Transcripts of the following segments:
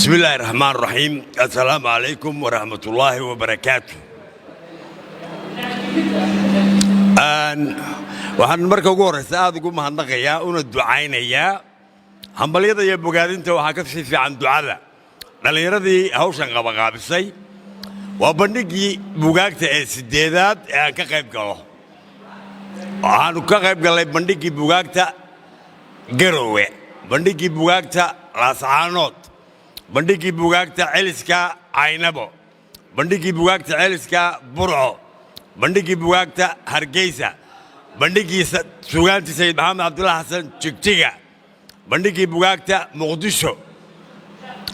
بسم الله الرحمن الرحيم، السلام عليكم ورحمة الله وبركاته. Waxaan marka ugu horreysa aad ugu mahadnaqayaa una ducaynayaa, hambalyada iyo bogaadinta waxaa ka sii fiican ducada, dhallinyaradii hawshan qabaqaabisay. Waa bandhiggii bugaagta ee sideedaad ee aan ka qayb galo. Waxaanu ka qayb gallay bandhiggii bugaagta Garowe, bandhiggii bugaagta Laascaanood, bandhiggii bugaagta Celiska Caynabo, bandhiggii bugaagta Celiska Burco, bandhiggii bugaagta Hargeysa, bandhiggii sugaantii Sayid Maxamed Cabdulla Xasan Jigjiga, bandhiggii bugaagta Muqdisho.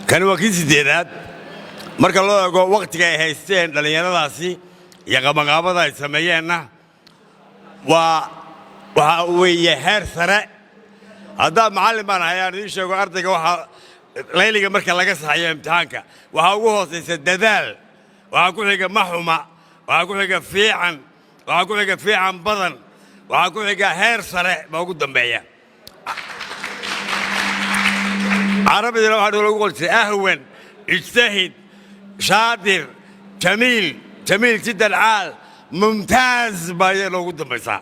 Kani waa kii sideedaad. Marka loo eego wakhtiga ay haysteen dhallinyaradaasi iyo qabanqaabada ay sameeyeenna, waa waxaa weeye heer sare. Haddaa macallin baan ahay, aan idiin sheego, ardayga waxaa layliga marka laga saxayo imtixaanka waxaa ugu hoosaysa dadaal, waxaa ku xiga ma xuma, waxaa ku xiga fiican, waxaa ku xiga fiican badan, waxaa ku xiga heer sare baa ugu dambeeya. Carabidina waxaa lagu qori jiray ahwan, ijtahid, shaadir, jamiil, jamiil jiddan, caal, mumtaaz baa iyada loogu dambaysaa.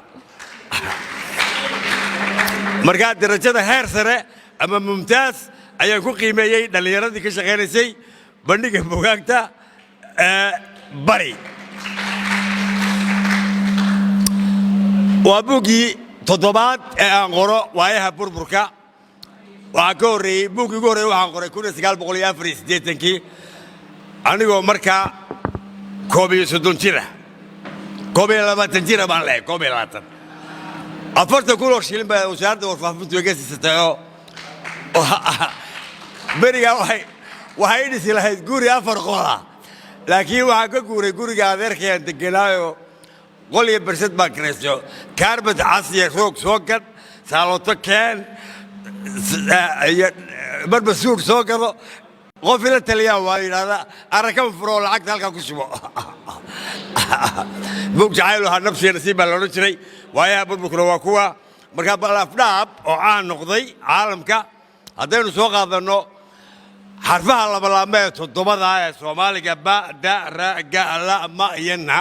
Markaa darajada heer sare ama mumtaaz ayaan ku qiimeeyey dhallinyaradii ka shaqaynaysay bandhigga bugaagta ee Bari. Waa buuggii toddobaad ee aan qoro waayaha burburka. Waxaa ka horreeyey, buuggii ugu horreeyey waxaan qoray 1984-kii, anigoo markaa 31 jira, 21 jira baan lehay, 21. 40,000 oo shilin baa Wasaaradda Warfaafintu iga siisatay, oo berigaa waxay i dhisi lahayd guri afar qola, laakiin waxaan ka guuray guriga adeerkayaan degenaayo. Qol iyo bersad baan kiraysto, kaarbad cas iyo roog soo gad, saaloto keen iyo marba suur soo gado. Qof ila taliyaa waa yidhahdaa arakan furo oo lacagta halkaa ku shubo. Buug jacayl ahaa, Nafsiga Nasiib baa la odhan jiray. Waayaha burburkuna waa kuwa markaa balafdhaab oo caan noqday caalamka. Haddaynu soo qaadanno xarfaha labalaama ee toddobada ee Soomaaliga, ba, da, ra, ga, la, ma iyo na,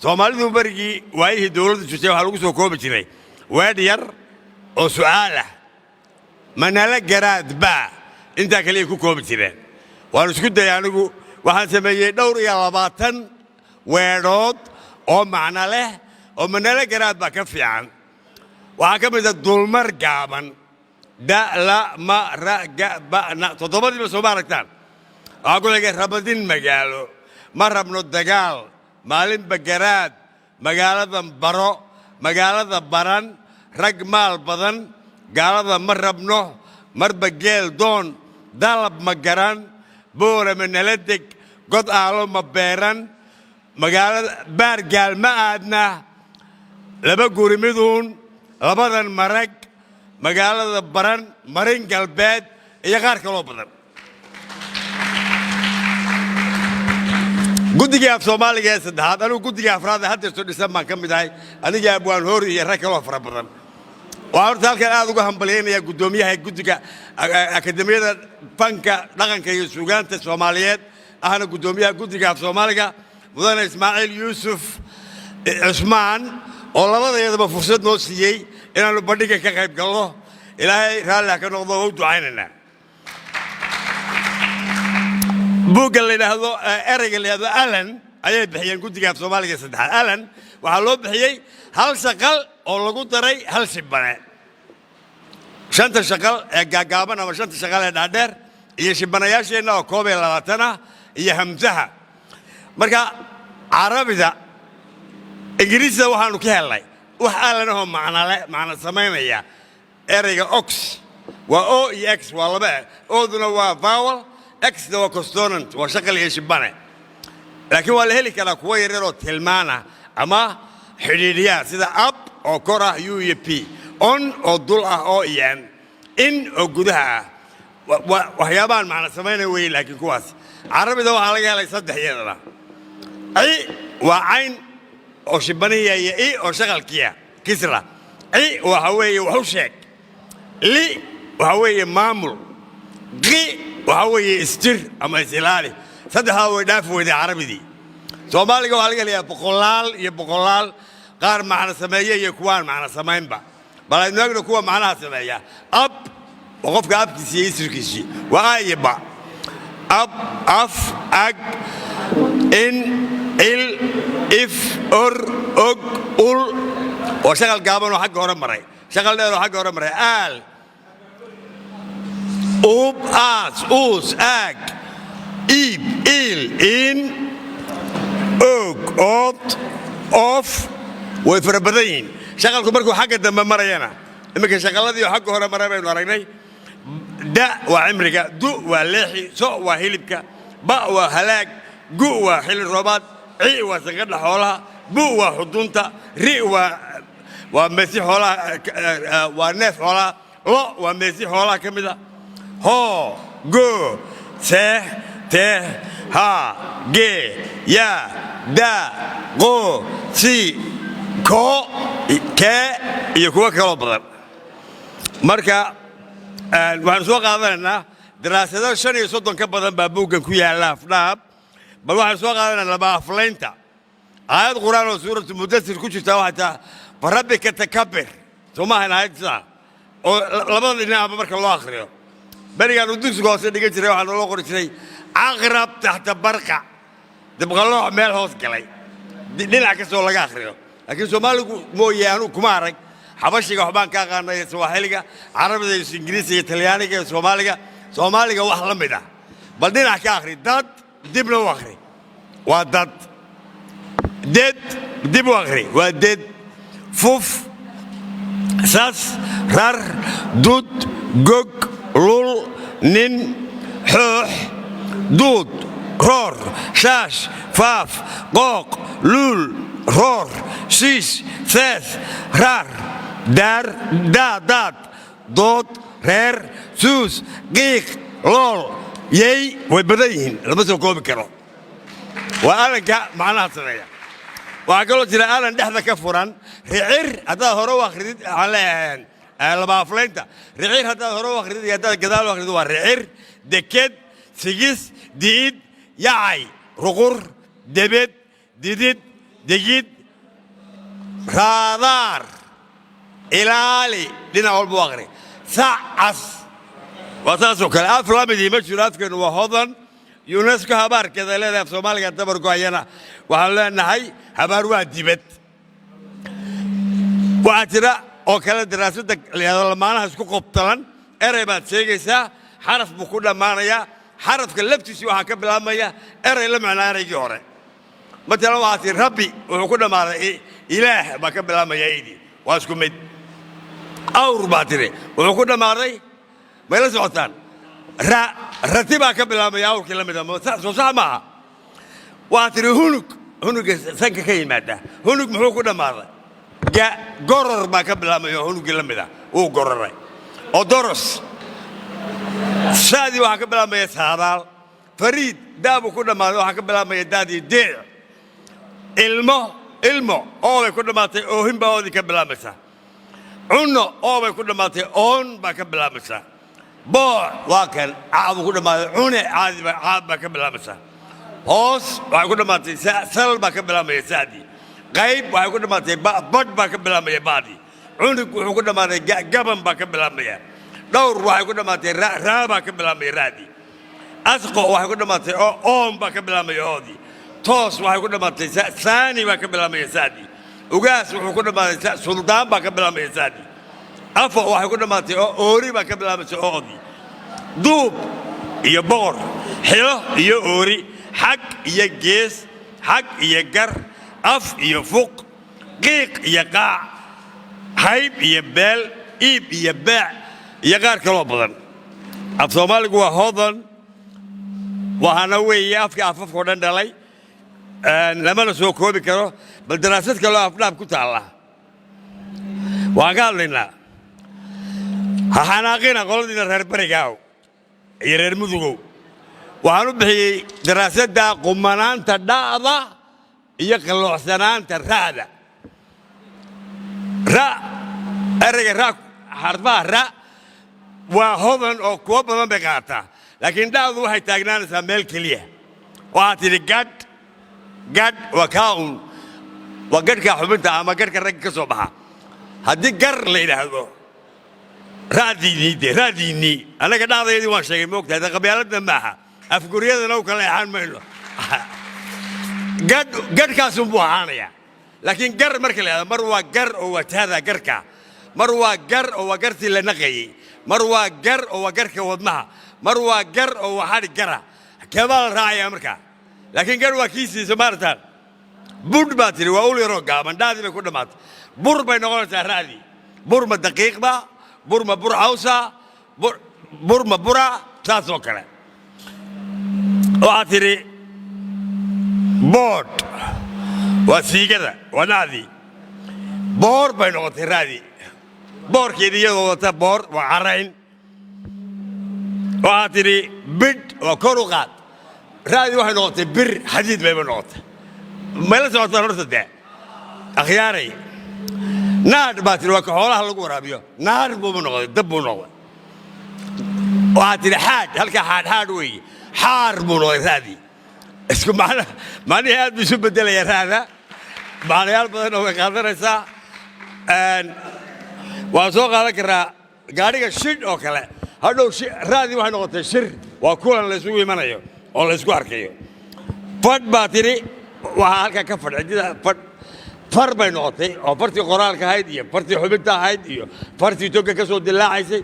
Soomaalidu berigii waayihii dowladdu jirtay waxaa lagu soo koobi jiray weedh yar oo su'aal ah, manala garaad baa intaa kaliya ku koobi jireen. Waan isku dayay anigu, waxaan sameeyey dhowr iyo labaatan weedhood oo macno leh oo manala garaad baa ka fiican. Waxaa ka mid a dulmar gaaban: da, la, ma, ra, ga, ba, na. Toddobadiiba sooma aragtaan? Waxaa ku xigay rabadin magaalo, ma rabno dagaal, maalinba garaad, magaaladan baro, magaalada baran, rag maal badan, gaalada ma rabno, marba geel doon, dalab ma garan, Boorama nala deg, god aalo ma beeran, magaalada Baargaal ma aadna, laba guri miduun, labadan marag, magaalada Baran, marin galbeed iyo qaar kaloo badan. Guddigii af Soomaaliga ee saddexaad, anigu guddigii afraad ee haddeerto dhisan baan ka mid ahay, anigii Abwaan Hoori iyo rag kaloo fara badan. Waxaan horta halkan aad uga hambalyaynayaa guddoomiyaha guddiga Akademiyada Fanka, Dhaqanka iyo Suugaanta Soomaaliyeed, ahna guddoomiyaha guddiga af Soomaaliga, Mudane Ismaaciil Yuusuf Cusmaan, oo labadayadaba fursad noo siiyey inaannu bandhigga ka qayb galno. Ilaahay raalli ha ka noqdo, waa u ducaynaynaa. Buugga la yidhaahdo, ereyga la yidhahdo alan ayay bixiyeen guddiga af Soomaaliga saddexaad. Alan waxaa loo bixiyey hal shaqal oo lagu daray hal shibane. Shanta shaqal ee gaagaaban ama shanta shaqal ee dhaadheer iyo shibanayaasheenna oo 21 ah iyo hamsaha. Marka Carabida, Ingiriisida waxaanu ka helnay wax alanahoo macnale, macno samaynaya. Ereyga ox waa o iyo x, waa laba e. Ooduna waa vowel, xna waa consonant, waa shaqal iyo shibane. Laakiin waa la heli karaa kuwo yaryar oo tilmaana ama xidhiidhiyaa, sida up oo kor ah, u iyo p, on oo dul ah, o iyo n, in oo gudaha ah. Waxyaabahan macno samaynaya weye. Laakiin kuwaas Carabida waxaa laga helay saddex iyadana. Ci waa cayn oo shibaniya iyo i oo shaqalkiya kisra. Ci waxa weeye wax u sheeg, li waxa weeye maamul, qi. Waxaa weeye isjir ama isilaali. Saddexdaa way dhaafi weyday Carabidii. Soomaaliga waxaa laga helayaa boqolaal iyo boqolaal, qaar macno sameeya iyo kuwaan macno samaynba. Bal aynu eegno kuwa macnaha sameeya. Ab waa qofka abkiisii iyo isirkiisii, waa a iyo ba. Ab, af, ag, in, il, if, or, og, ul. Oo shaqal gaaban oo xagga hore maray, shaqal dheer oo xagga hore maray. Aal, uub, aas, uus, aag, iib, iil, iin, oog, ood, oof. Way fara badan yihiin. Shaqalku markuu xagga dambe marayana, iminka shaqalladii oo xagga hore maray baynu aragnay. Da waa cimriga, du waa leexi, so waa hilibka, ba waa halaag, gu waa xilli roobaad, ci waa sanqadha xoolaha, bu waa xudunta, ri waa meesi xoolaha, waa neef xoolaha, lo waa meesi xoolaha ka mid a, hoo, goo, seeh, teeh, haa, gee, yaa, daa, qoo, sii, koo, kee iyo kuwo kaloo badan. Marka waxaanu soo qaadanaynaa daraasado 35 ka badan baa buuggan ku yaalla Afdhaab. Bal waxaanu soo qaadanaa laba aflaynta. Aayad Qur'aan oo Suuratu Mudasir ku jirta waxay tahay "farabbika takabir". Soo ma ahayn aayad sidaa oo labada dhinacba marka loo akhriyo? Berigaanu dugsiga hoose dhigan jiray waxaa naloo qori jiray "caqrab taxta barqac", dibqalooc meel hoos galay, dhinac kastoo laga akhriyo. Laakiin Soomaaligu mooye anuu kuma arag. Xabashiga waxbaan ka aqaanay, iyo Sawaaxiliga, Carabida iyo Ingiriisiga iyo Talyaaniga iyo Soomaaliga. Soomaaliga wax la mid ah. Bal dhinac ka akhri "dad", dibna u akhri, waa "dad". "Ded", dib u akhri, waa "ded". Fuf, sas, rar, dud, gog, lul, nin, xoox, duud, roor, shaash, faaf, qooq, luul, roor, shiish, sees, raar, daar, daadaad, dood, reer, suus, qiiq, lool, yey. Way badan yihiin, lama soo koobi karo. Waa alanka macnaha sameeya. Waxaa kaloo jira alan dhexda ka furan. Ricir haddaad hore u akhridid, waxaan leeyahay laba aflaynta ricir haddaad hore u akhridid iyo haddaad gadaal u akhridid waa ricir. Deked, sigis, di'id, yacay, ruqur, debed, didid, degid, raadaar, ilaali, dhinac walba u akhri. Sac cas waa saasoo kale. Af lamidii ma jiro. Afkeennu waa hodan. UNESCO habaarkeeda leedahay af Soomaaliga dabar go'ayana waxaan leenahay habaar waa dibad. Waxaa jira oo kale daraasadda la lamaanaha isku qobtalan. Erey baad sheegaysaa, xaraf buu ku dhammaanayaa. Xarafka laftiisii waxaa ka bilaabmaya erey la macnaa ereygii hore. Matalan waxaa tii "rabbi", wuxuu ku dhammaaday "ilaah" baa ka bilaabmaya idii, waa isku mid. "Awr" baa tiri, wuxuu ku dhammaaday, may la socotaan, ra, rati baa ka bilaabmaya awrkii la mida. Soo sax maaha? Waxaa tiri "hunug", hunuga sanka ka yimaada. "Hunug" muxuu ku dhammaaday? Ga, goror baa ka bilaabmaya oo hunugii la mida, wuu gororay. Odoros, saadii waxaa ka bilaabmaya saadaal. "Fariid", daabuu ku dhammaaday, waxaa ka bilaabmaya daadii deec. "Ilmo", ilmo oobay ku dhammaatay, oohin baa oodii ka bilaabmaysaa. "Cunno", oobay ku dhammaatay, oon baa ka bilaabmaysaa. "Booc" waa kan caabuu ku dhammaaday, cune caadiba caab baa ka bilaabmaysaa. "Hoos" waxay ku dhammaatay sal baa ka bilaabmaya sacdii. "Qayb" waxay ku dhammaatay badh baa ka bilaabmaya ba'dii. "Cunug" wuxuu ku dhammaaday gaban baa ka bilaabmaya. "Dhowr" waxay ku dhammaatay raa baa ka bilaabmaya ra'dii. "Asqo" waxay ku dhammaatay oon baa ka bilaabmaya oodii. "Toos" waxay ku dhammaatay saani baa ka bilaabmaya sa'dii. "Ugaas" wuxuu ku dhammaaday suldaan baa ka bilaabmaya sa'dii. "Afo" waxay ku dhammaatay oori baa ka bilaabaysa oodii. "Duub" iyo boqor, "xilo" iyo oori, "xag" iyo gees, "xag" iyo gar, "af" iyo fuq, "qiiq" iyo qaac, "hayb" iyo beel, "iib" iyo beec, iyo qaar kaloo badan. Af Soomaaligu waa hodan, waxaana weeye afka afafkao dhan dhalay, lamana soo koobi karo. Bal daraasad kaloo Afdhaab ku taalla waxaan ka hadlaynaa. Ha xanaaqina qoladiina reer Barigaaw iyo reer Mudugow. Waxaan u bixiyey daraasadda qumanaanta dha'da iyo qalloocsanaanta ra'da. Ra, ereyga ra, xarfaha ra waa hodan oo kuwo badan bay qaataa. Laakiin dha'du waxay taagnaanaysaa meel keliya. Waxaad tidhi gadh. Gadh waa kaa un, waa gadhka xubinta ama gadhka ragga ka soo baxa. Haddii gar la yidhaahdo, raadiinnii dee, raadiinnii annaga dhacdayadii waan sheegay, moogtahay de, qabyaaladna maaha, afguryadana u kala exaan mayno. Gadh gadhkaasunbuu ahaanayaa. Laakiin gar marka la yidhahdo, mar waa gar oo waa taada garka, mar waa gar oo waa gartii la naqayey, mar waa gar oo waa garka wadnaha, mar waa gar oo waa xadhig gara. Keebaa la raacayaa markaa? Laakiin gar waa kiisiisa maartaan. Budh baa tidhi, waa ul yaroo gaaban. Dhaadii bay ku dhammaatay. Bur bay noqonaysaa ra'dii. Bur ma daqiiqba? Bur ma bur cawsa? Bur ma bura? Saas oo kale waxaad tidhi boodh, waa siigada, waa nacdii. Boor bay noqotay ra'dii, boorkeedii iyadoo wadata. Boor waa carayn. Waxaad tidhi bidh, waa kor u qaad. Ra'dii waxay noqotay bir, xadiid bayba noqotay. Mayla socotaan horta dee, akhyaaray? Naadh baa tidhi, waa ka xoolaha lagu waraabiyo. Naar buuba noqday, dab buu noqday. Waxaad tidhi xaadh, halkaa xaadh xaadh weeye, xaar buu noqday ra'dii. Isku macna, macnihii aad buu isu bedelayaa ra'da, macnayaal badanna way qaadanaysaa. Waan soo qaadan karaa gaadhiga shidh oo kale. Hadhow ra'dii waxay noqotay shir, waa kulan la isugu imanayo oo la isku arkayo. Fadh baa tidhi, waxaa halkaa ka fadh, ciddida fadh. Far bay noqotay, oo fartii qoraalka ahayd iyo fartii xubinta ahayd iyo fartii toga ka soo dilaacaysay.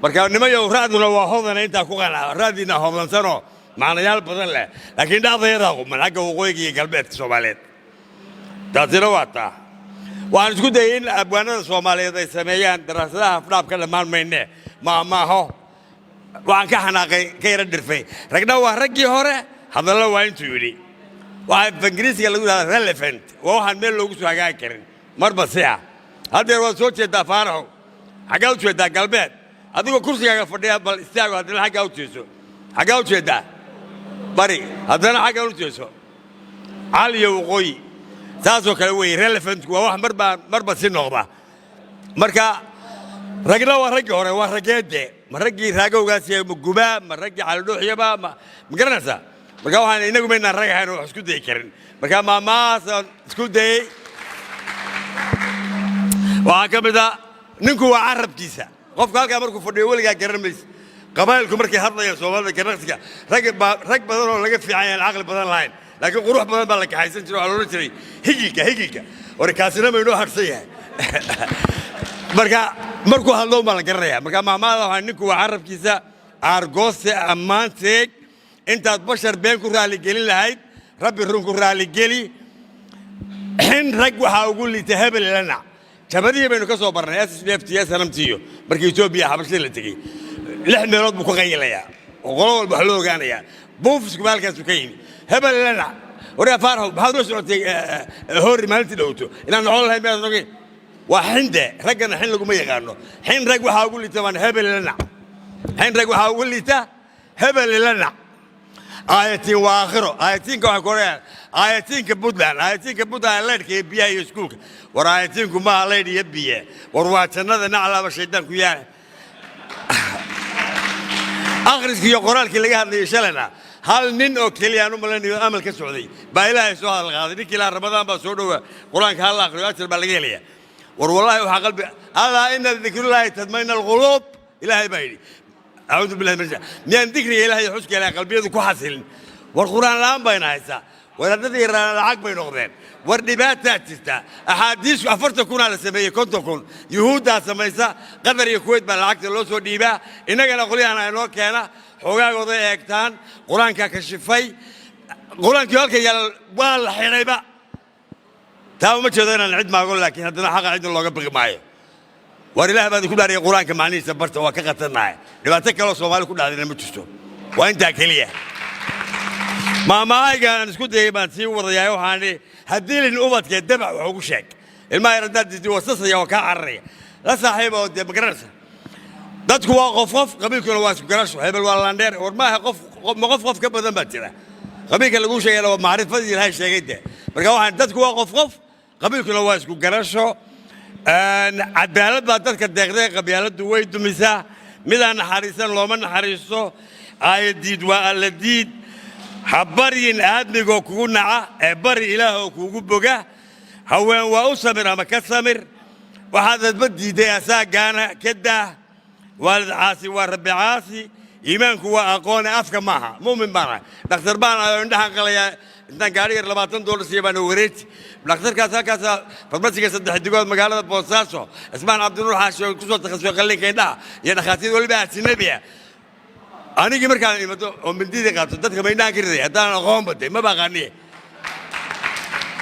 Marka nimayow, ra'duna waa hodana, intaa ku qanaa. Ra'diina hodansanoo macnayaal badan leh, laakiin dhacdayadaa quman xagga waqooyiga iyo galbeedka Soomaaliyeed. Taasina waa taa. Waxaan isku dayay in abwaanada Soomaaliyeed ay sameeyaan daraasadaha afdhaab. Ka dhammaan mayne maamaaho. Waxaan ka xanaaqay, ka yara dhirfay, ragna waa raggii hore, hadallo waa intuu yidhi. Waxaa Ingiriisiga lagu yidhahda relevant, waa waxaan meel loogu soo hagaagi karin marba si ah. Haddeer waad soo jeedaa, Faaraxow. Xaggaa u jeedaa? Galbeed. Adigoo kursigaaga fadhiya, bal istaago, haddana xaggaa u jeeso. Xaggaa u jeedaa? Bari. Haddana xaggaa u jeeso, cal iyo waqooyi. Saasoo kale weeye relevantku, waa wax marbaa marba si noqda. Marka ragna waa raggii hore, waa raggeede. Ma raggii raagowgaas ma gubaa? Ma raggii calidhooxyaba? Ma garanaysaa? Marka waxaan inagu maynaan rag ahayn oo wax isku dayi karin. Marka maamahaasaan isku dayey waxaa ka mid a: ninku waa carabkiisa. Qofka halkaa markuu fadhiyo weligaa garan maysa. Qabaa'ilku markay hadlayaan, Soomaalida ganacsiga, rag baa rag badan oo laga fiican yahan, caqli badan lahayn, laakiin qurux badan baa la kaxaysan jiray. Waxaa la odhan jiray higilka, higilka hore kaasina maynoo hadhsan yahay. Marka markuu hadlo baa la garanaya. Marka maamaada waxaa: ninku waa carabkiisa. Aargoose ammaanteeg, intaad bashar been ku raaligelin lahayd, Rabbi run ku raaligeli. Xin rag waxaa ugu liita hebel lanac. Jabadihii baynu ka soo barnay SSDF t SNMT iyo markii Etoobiya xabashida la tegey, 6 meelood buu ku qayilayaa oo qolo walba wax loo ogaanayaa. Buufiskuba halkaasuu ka yimi. Hebel lanac. Waryaa Faaraxow, maxaad ula socotay Hoori maalintii dhowto? Inaan noqon lahayn miyaad ogeyn? Waa xinde, raggana xin laguma yaqaano. Xin rag waxaa ugu liita baan hebel lanac. Xin rag waxaa ugu liita hebel lanac. Aayatiin waa aakhiro. Aayatiinka waxay ku odhanayaan aayatiinka Puntland, aayatiinka Puntland, leydhka iyo biyaha iyo iskuulka. War aayatiinku maaha leydh iyo biye, war waa jannada. Naclaaba shaydaanku yahay. Akhriskii iyo qoraalkii laga hadlayay shalayna, hal nin oo keliya aan u malaynayo amal ka socday baa Ilaahay soo hadal qaaday. Ninkii ilaa Ramadaan baa soo dhowa, Qur-aanka ha la akhriyo, ajar baa laga helaya. War wallaahi waxaa qalbi alaa ina dikrullaahi tadmaina alquluub. Ilaahay baa yidhi, acuudu billahi min miyaan dikriga Ilahay iyo xuska Ilahay qalbiyadu ku xasilin? War Qur-aan la'aan bayna haysaa, wadaadadii yaraana lacag bay noqdeen. War dhibaataa jirta. Axaadiisku 40,000-aa la sameeyey, 50,000 Yuhuuddaa samaysa. Qatar iyo Kuweyt baa lacagta loo soo dhiibaa. Innagana qolyahan inoo keena, xoogaagooday eegtaan. Qur-aankaa kashifay, Qur-aankii halka yaal waa la xidhayba. Taa uma jeedo inaan cid maago, laakiin haddana xaqa cidna looga biqi maayo. War Ilaah baan ku dhaariyay, Qur-aanka macnihiisa barta, waa ka qatarnahay. Dhibaato kaloo Soomaali ku dhacdayna ma jirto, waa intaa keliya. Maamahayga aan isku dayay baan sii wadayaa. Waxaan idhi: haddii lin ubadkee dabac wax ugu sheeg. Ilmaha yar haddaad jirti wasasaya oo kaa cararaya, la saaxiiba oo dee ma garanaysa. Dadku waa qof qof, qabiilkuna waa isku garasho. Hebel waa landheer. War maaha qof, ma qof qof ka badan baa jira. Qabiilka lagu sheegayna waa macrifadii Ilaahay sheegay dee. Marka waxaan, dadku waa qof qof, qabiilkuna waa isku garasho. Cadaalad baa dadka deeqday, qabyaaladdu way dumisaa. Midaan naxariisan looma naxariisto. Aayadiid waa Alla diid. Ha baryin aadmigoo kugu naca, ee bari Ilaahoo kuugu boga. Haween waa u samir ama ka samir. Waxaad adba diidday asaagaana ka daah. Waalid caasi waa Rabbi caasi. Iimaanku waa aqoone, afka maaha. Mu'min baan ahay, dhakhtar baan ahay oo indhahaan qalayaa. Intaan gaari yar $20 siiya baan wareeji dhakhtarkaas halkaasa, farmasiga Saddex Digood, magaalada Boosaaso. Cismaan Cabdinuur Xaashi oo kusoo takhasusay qalliinka indhaha iyo dhakhaatiir weliba ajnabi ah. Anigii markaan imado oo mindidii qaato, dadka ma indhahan ka riday haddaanan aqoon baday? Maba aqaaniye.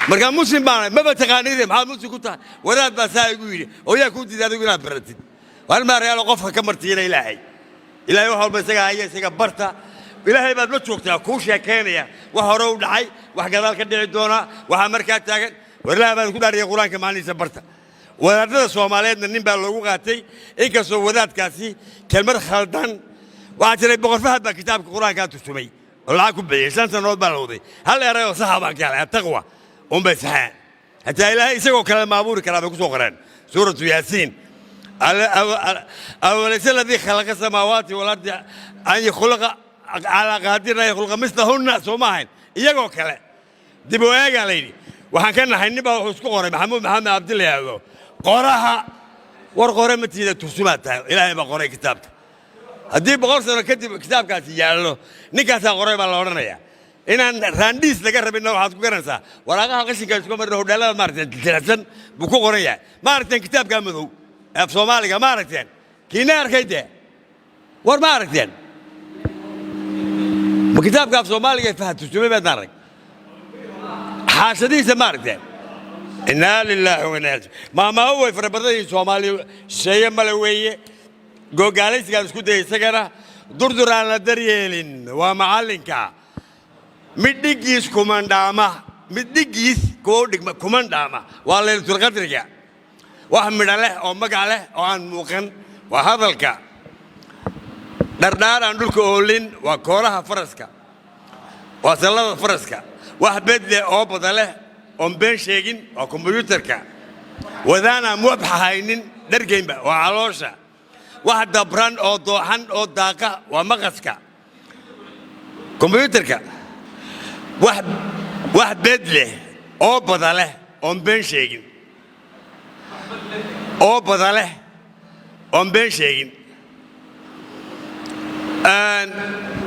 Markaa muslim baan, maba taqaanide, maxaad muslim ku tahay? Wadaad baa saa igu yidhi, oo yaa kuu diiday adigu inaad baratid? Waa maarayaalo qofka ka martiina Ilaahay. Ilaahay wax walba isaga haya, isaga barta. Ilaahay baad la joogtaa, kuu sheekaynaya wax hore u dhacay, wax gadaal ka dhici doona, waxaa markaa taagan. War Ilaah baan ku dhaariyay, Qur-aanka macnihiisa barta. Wadaadada Soomaaliyeedna nin baa loogu qaatay, inkastoo wadaadkaasi kelmad khaldan. Waxaa jiray Boqor Fahad baa kitaabka Qur-aankaa turjumay oo lacag ku bixiyey. 5 sannadood baa la waday. Hal eray oo saxa baan ka helay, "Attaqwa" unbay saxeen. Hataa Ilaahay isagoo kale ma abuuri karaa bay ku soo qoreen Suuratu Yaasiin. "أوليس الذي خلق السماوات والأرض أن يخلق على قادر أن يخلق مثلهن" Soo ma ahayn iyagoo kale? Dib u eegaa la yidhi. Waxaan ka naxay nin baa wuxuu isku qoray Maxamuud Maxamed Cabdi la yidhaahdo qoraha. War qore ma tiida, tursumaad tahay. Ilaahay baa qoray kitaabka. Haddii 100 sano kadib kitaabkaasi yaallo, ninkaasaa qoray baa la odhanayaa. Inaan raandhiis laga rabinna waxaad ku garanaysaa waraaqaha qashinka isku marin hodheelada, maaragtay, jilicsan buu ku qoran yahay. Ma aragteen kitaabkaa madow af Soomaaliga? Ma aragteen? Kiina arkay dee? War ma aragteen? Ma kitaabka af Soomaaliga ee Fahad turjumay baad arag? Xaashadihiisa ma aragteen? Innaa lilaahi wa innaa ilaihi. Maamaaho way fara badan yihiin. Soomaaliya shisheeye male weeye. Googaalaysigaan isku dayay isagana. Durdur aan la daryeelin waa macallinka. Mid dhiggiis kumandhaama, mid dhiggiis kuwa u dhigma kumandhaama waa Laylatulqadriga. Wax midho leh oo magac leh oo aan muuqan waa hadalka. Dhardhaar aan dhulka oolin waa kooraha faraska, waa sallada faraska. Wax bed leh oo bada leh oon been sheegin waa kombyuutarka. Wadaan aan wabxa haynin dhargeynba waa caloosha. Wax dabran oo dooxan oo daaqa waa maqaska. Kombyuutarka. Wax bed leh oo bada leh oon been sheegin, oo bada leh oon been sheegin.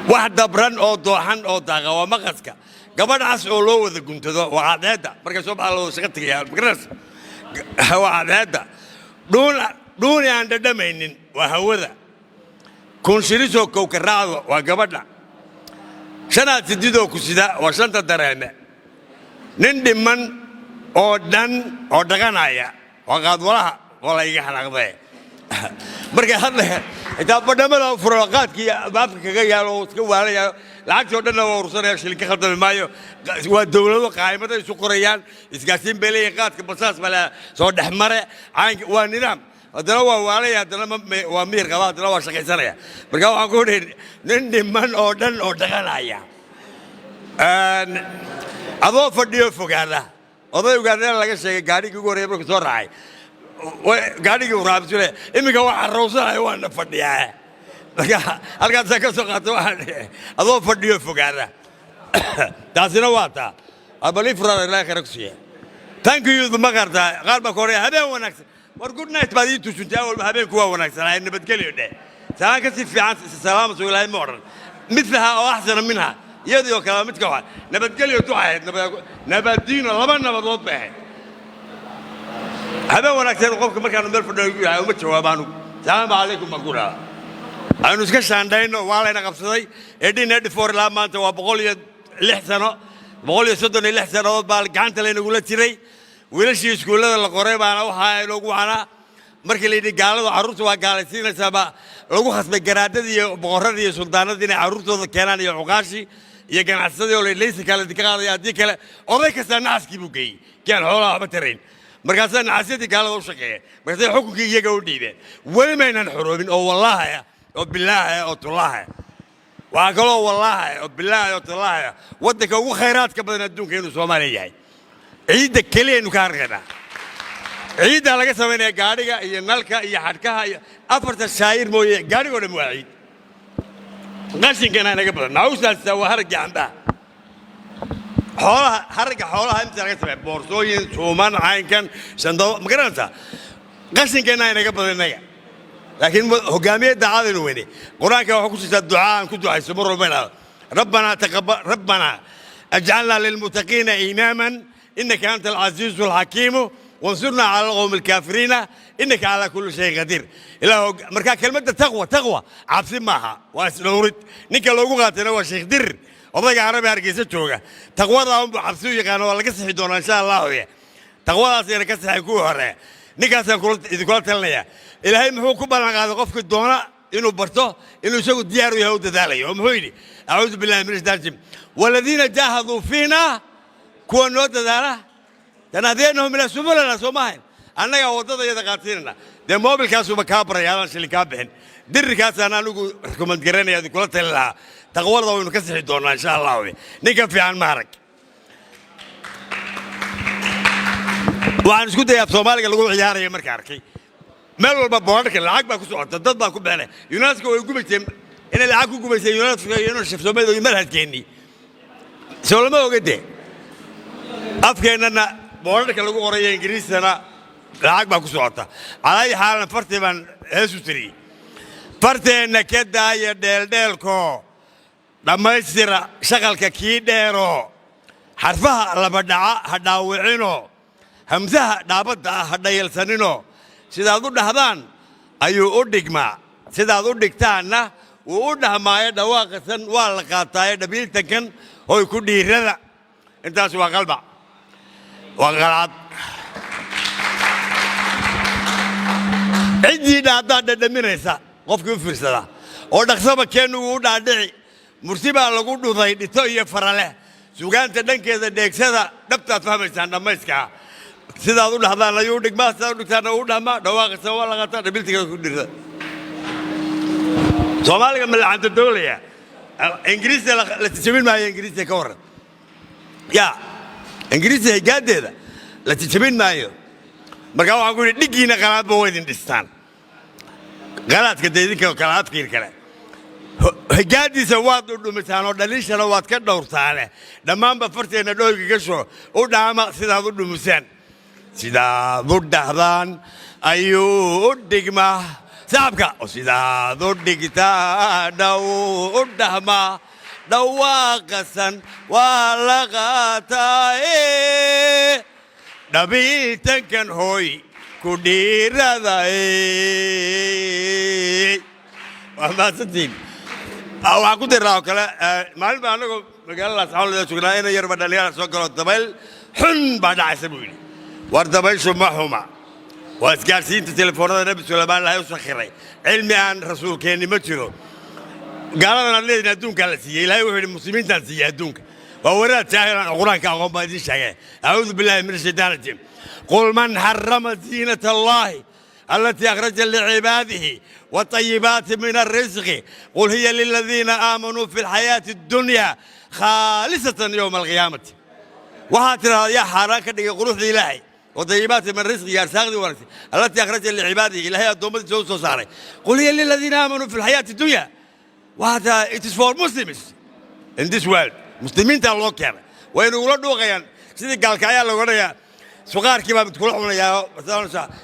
Wax dabran oo dooxan oo daaqa waa maqaska. Gabadh cas oo loo wada guntado waa cadceedda. Markay soo baxaa loo wada shaqo tegaya, magaranaysa, waa cadceedda. Dhuun dhuuni aan dhadhamaynin waa hawada. Kunshirisoo kowka raacdo waa gabadha. Shanaad sididoo ku sida waa shanta dareeme. Nin dhiman oo dhan oo dhaqanaya waa qaadwalaha. Waa la iga xanaaqdae markay hadlaya, intaa badhamada furo, qaadkii afka kaga yaalo oo iska waalaya, lacagtii oo dhanna waa ursanaya, shilin ka khaldami maayo. Waa dowlado qaa'imada isu qorayaan, isgaarsiin bay leeyihin. Qaadka basaas baa la soo dhex mare caynka, waa nidaam. Haddana waa waalaya, haddana waa miir qaba, haddana waa shaqaysanaya. Marka waxaan ku idhi nin dhiman oo dhan oo dhaqanaya. Adoo fadhiyo fogaada. Oday ogaadana laga sheegay gaadhigii ugu horreeyay markuu soo raacay, gaadhigii uu raacay buu iminka waa carrawsanayo, waana fadhiyaa. Marka halkaasaan ka soo qaata, waxaan adoo fadhiyo fogaada. Taasina waa taa bal ifraad. Ilaahay khayr ku siiya. Thank you. Ma qartaa? Qaar baa ka horreeya habeen wanaagsan. War good night baad ii tusuntay. Awalba habeenku waa wanaagsanaa, nabadgelyo dheh. Salaan ka si fiican salaama soo Ilaahay ma odhan "مثلها أو أحسن منها", iyadii oo kale midka waa nabadgelyo. Duca ahayd nabadiino, laba nabadood bay ahayd. Habeen wanaagsan qofka markaanu meel fadhiyo igu yahay, uma jawaabo anugu. "Salaamu calaykum" baan ku dhahaa. Aynu iska shaandhayno. Waa layna qabsaday 1884 ilaa maanta, waa 106 sano, 136 sannadood baa gacanta laynagula jiray. Wiilashii iskuullada la qoray baana waxaa inoogu wacanaa. Markii la yidhi gaaladu carruurta waa gaalaysiinaysaa, baa lagu khasbay garaadadii iyo boqorradii iyo suldaanadii inay carruurtooda keenaan, iyo cuqaashii iyo ganacsadii oo laysi kale ka qaadaya. Haddii kale oday kastaa nacaskii buu geeyey, kii aan xoolaha waxba tarayn. Markaasaa nacasyadii gaalada u shaqeeyeen, markaasay xukunkii iyaga u dhiibeen. Weli maynan xoroobin oo wallaahaya oo bilaahaya oo tullaahaya. Waxaa kaloo wallaahaya oo bilaahaya oo tullaahaya waddanka ugu khayraadka badan adduunka inuu Soomaaliya yahay. Ciidda keliyaynu ka harqaynaa. Ciiddaa laga samaynaya gaadhiga iyo nalka iyo xadhkaha iyo afarta shaayir mooye, gaadhigoo dhan waa ciid. Qashinkana inaga badan. Maxawsaasa waa haraggii cambaha. Xoolaha, haragga xoolaha inta laga sameeya boorsooyin, suuman, caynkan, shandado, ma garanaysaa? Qashinkeenna inaga badan innaga, laakiin hogaamiye daacadaynu weyne. Qur-aanka waxaa ku jirtaa ducaa aan ku ducayso mar walba inaado: ربنا تقبل، ربنا اجعلنا للمتقين إماما إنك أنت العزيز الحكيم وانصرنا على القوم الكافرين إنك على كل شيء قدير. Ilaah, markaa kelmadda taqwa, taqwa cabsi maaha, waa isdhowrid. Ninka loogu qaatayna waa Sheekh Dirir, odayga Carabi Hargeysa jooga. Taqwada unbu cabsi u yaqaano, waa laga sixi doonaa insha Allahu. Taqwadaasayna ka sixay kuwii hore. Ninkaasaan idinkula talinaya. Ilaahay muxuu ku ballan qaaday qofkii doona inuu barto, inuu isagu diyaar u yahay, u dadaalayo? Oo muxuu yidhi? أعوذ بالله من الشيطان الرجيم، والذين جاهدوا فينا, kuwa noo dadaala, لنهدينهم إلى سبلنا. Soo maahayn? Annagaa waddada iyada qaadsiinana. Dee moobilkaasuba kaa baraya adaan shilin kaa bixin. Dirirkaasaan anigu recommend garanaya, idinkula talin lahaa. Taqwada waynu ka sixi doonaa insha Allahu. Ninka fiican ma arag. Waxaan isku dayaa Soomaaliga lagu ciyaaraya marka arkay meel walba boodharka lacag baa ku socota, dad baa ku bixinaya. UNESCO way gubayseen, inay lacag ku gubayseen UNESCO iyo inuu shafsoomeed iyo manhajkeennii soo lama oga. Dee afkeennana boodharka lagu qorayo Ingiriistana lacag baa ku socota. Calaa ayi xaalan, fartii baan heesu tiriyey. Farteenna ka daaya dheeldheelko, dhammaystira shaqalka kii dheero, xarfaha laba dhaca ha dhaawicino, hamsaha dhaabadda ah ha dhayalsanino. Sidaad u dhahdaan ayuu u dhigmaa, sidaad u dhigtaanna wuu u dhahmaayo. Dhawaaqasan waa la qaataaye, dhabiiltankan hoy ku dhiirada. Intaas waa qalbac, waa qalcad. Ciddii dhaaddaa dhadhaminaysa qofkii u fiirsada oo dhaqsaba keennugu u dhaadhici. Murti baa lagu dhuday dhito iyo faraleh. Sugaanta dhankeeda dheegsada, dhabtaad fahmaysaan dhammayskaa. Sidaad u dhahdaan ayuu u dhigmaa, sidaad u dhigtaana u dhahmaa. Dhawaaqasa waa la qaataa, dhabiiltiga ku dhirta. Soomaaliga ma lacanta doolaya? Ingiriista la tijabin maayo. Ingiriista ka warran ya, Ingiriista higaaddeeda la tijabin maayo. Markaa waxaan ku yidhi, dhiggiina qalaadba waa idin dhistaan. Qalaadka dee idinka kala afkiir kale higaaddiisa waad dhudhumisaan oo dhaliishana waad ka dhowrtaane. Dhammaanba farteenna dhooyga gasho u dhaama. Sidaad u dhumisaan, sidaad u dhahdaan ayuu u dhigmaa. Sacabka, sidaad u dhigtaa dhow u dhahmaa, dhawaaqasan waa la qaataaye, dhabiiltankan hooy ku dhiiradaye. Waa mahadsantihiin. Waxaan ku diraa oo kale, maalin baa anagoo magaaladaas xawlada joognaa, ina yarba dhallinyara soo galo, dabayl xun baa dhacaysa buu yidhi. War dabayshu ma xuma, waa isgaadhsiinta telefoonada. Nebi Sulaymaan Ilahay u sakhiray, cilmi aan rasuulkeenni ma jiro. Gaaladan aad leedihin adduunkaa la siiyey. Ilahay wuxuu yidhi muslimiintaan siiyey adduunka. Waa waraad jaahil aan Qur-aanka aqoon baa idiin sheegay. أعوذ بالله من الشيطان الرجيم، قل من حرم زينة الله التي أخرج لعباده والطيبات من الرزق قل هي للذين آمنوا في الحياة الدنيا خالصة يوم القيامة. Waxaa tidhahdaa, yaa xaaraan ka dhigay quruxda Ilaahay والطيبات من الرزق iyo arsaaqdii wanaagsan التي أخرج لعباده, Ilaahay addoommadiisa u soo saaray? قل هي للذين آمنوا في الحياة الدنيا. Waxaa tidhahdaa, it is for Muslims in this world. Muslimiintaa loo keenay. Waynu ula dhuuqayaan sidii gaalka ayaa lagu odhanayaa. Suqaarkii baa mid kula cunayaa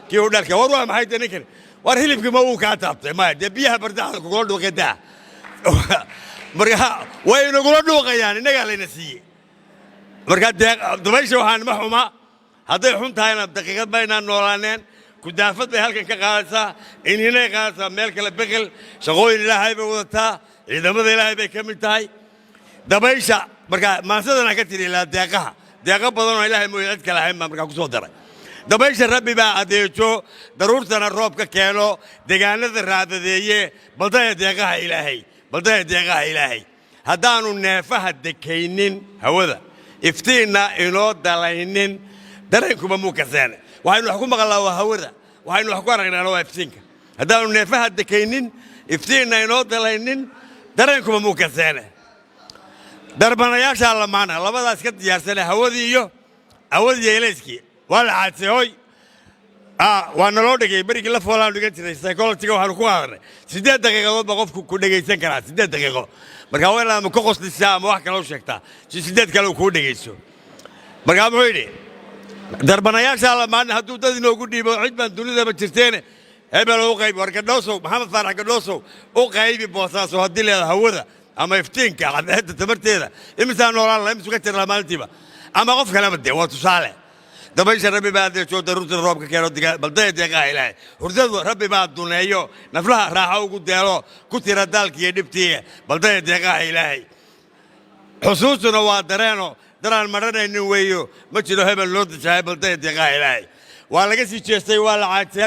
kii u dhalka. War waa maxay dee ninkan? War hilibkii ma wuu kaa taabtay? Maya, dee biyaha bardaxda kugula dhuuqay daa. Marka way inagula dhuuqayaan, innagaa layna siiyey. Marka dee dabaysha waxaan ma xuma. Hadday xun tahayna daqiiqad baynaan noolaaneen. Kudaafad bay halkan ka qaadaysaa, ininay qaadaysaa meel kale, beqel shaqooyin Ilaahay bay wadataa, ciidamada Ilaahay bay ka mid tahay dabaysha. Marka maansadana ka tiri ilaa deeqaha, deeqo badanoo Ilaahay mooye cid kale ahayn baa markaa ku soo daray. Dabaysha Rabbi baa adeejo, daruurtana roob ka keeno, deegaanada raadadeeye. Baldaya deeqaha Ilaahay, baldaya deeqaha Ilaahay. Haddaannu neefaha dekaynin hawada, iftiinna inoo dalaynin, dareenkuba muu kaseene. Waxaynu wax ku maqalnaa waa hawada, waxaynu wax ku aragnaana waa iftiinka. Haddaannu neefaha dekaynin, iftiinna inoo dalaynin, dareenkuba muu kaseene. Darbanayaashaa lamaana labadaas ka diyaarsane, hawadii iyo elayskii waa la caadsay. Hoy. Waa naloo dhigay berigii la foolaan dhigan jiray psychology-ga. Waxaanu ku qaadanay 8 daqiiqadood baa qofku ku dhegaysan karaa, 8 daqiiqo. Marka waa inaad ama ka qoslisaa ama wax kale u sheegtaa si 8 kale uu kuu dhegayso. Markaa muxuu yidhi? Darbanayaasha lamaan hadduu dad inoogu dhiibo, cid baan dunidaba jirteene, hebel u qaybi. War Gadhoosow, Maxamed Faarax Gadhoosow, u qaybi Boosaaso haddii leeda hawada ama iftiinka cadceedda tamarteeda, imisaa noolaan laha, imisu ka jir laha maalintiiba, ama qof kaleba dee waa tusaale. Dabaysha Rabbi baa adeejo, daruurta roobka keeno, baldaya deeqaha Ilaahay. Hurdadu Rabbi baa duneeyo, naflaha raaxo ugu deelo, ku tira daalkiiyo dhibtii, baldaya deeqaha Ilaahay. Xusuustuna waa dareeno daraan maranaynin weeyo, ma jiro hebel loo dajahay, baldaya deeqaha Ilaahay. Waa laga sii jeestay, waa la caajisay.